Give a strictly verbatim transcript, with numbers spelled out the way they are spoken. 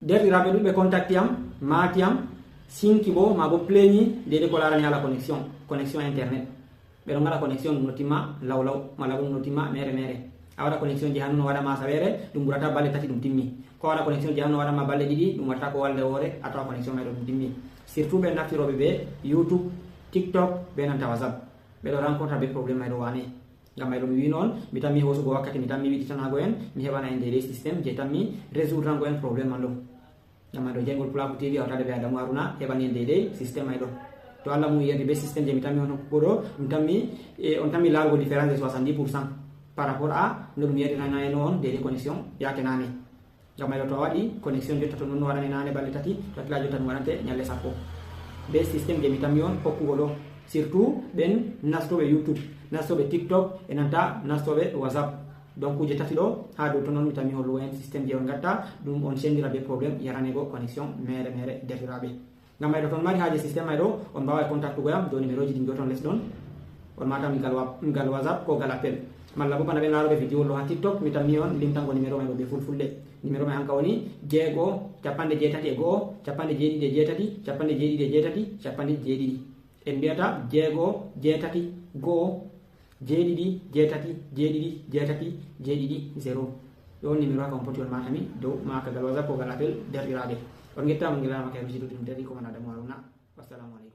Derɗiraaɓe ɗuuɗɓe contacti am, maati am, sinki bo, ma bo pleñi deede ko laarani haala connexion, connexion internet. Ɓe ɗon ngaɗa connexion ɗum no timma law law, malla bo ɗum no timma mere mere. A waɗa connexion je hannu no waɗa ma asaweere, ɗum ɓurata balɗe tati ɗum timmi. Ko a waɗa connexion je hannu no waɗa ma balɗe ɗiɗi, ɗum waɗata ko walde woore, a tawa connexion may ɗo ɗum timmi. Surtout ɓe naftirooɓe be YouTube, TikTok, be nanta WhatsApp. Ɓe ɗo rencontre be problème may ɗo wane. Ngam may ɗo mi wi'no on, mi tammi hoosugo wakkati, mi tammi wiɗitanago en, mi heɓana en deydey système je tammi résoudrango en problème man ɗo. Ngam may ɗo jayngol Pulaaku T V hawtaade be Adamu Haruna heɓani en deydey système may ɗo. To Allah mum yerdi be système je mi tammi on hokkugo ɗo, ɗum tammi, e, on tammi laarugo différence de soixante-dix pour cent par rapport à no ɗum yerdirana en on deydey connexion yaake naane. Ngam may ɗo to a waɗi connexion jotta to non no waɗane naane balɗe tati, to hakkila jotta ɗum waɗante ñalle sappo. Be système je mi tammi on hokkugo ɗo, surtout ɓen nastooɓe YouTube, nastooɓe TikTok, e nanta nastooɓe WhatsApp. Donc kuje tati ɗo, haa dow ton on mi tammi hollugo en système je on ngatta, ɗum on sendira be problème yaranego connexion mere mere derɗiraaɓe. Ngam may ɗo ton mari haaje système may ɗo, on mbaawa contactugo yam dow numéroji ɗi mbi'oton les ɗon. On maata mi gal wa-, mi gal WhatsApp ko gal appel. Malla bo bana ɓe laaruɓe video ɗo haa TikTok, mi tammi on limtango numéro may ɗo be fulfulde. Numéro may hanka woni jeego, capanɗe jeetati e go'o, capanɗe jeeɗiɗi e jeetati, capanɗe jeeɗiɗi e jeetati, capanɗe jeeɗiɗi. En mbi'ata jeego, jeetati, go'o, jeeɗiɗi, jeetati, jeeɗiɗi, jeetati, jeeɗiɗi, zéro. Ɗo on numéro haka on poti on maata mi dow maaka gal WhatsApp ko gal appel derɗiraaɓe. On ngettaama, on ngelaama kay, mi siftori ɗum dari ko man Adamu Haruna. Wassalamu aleykum.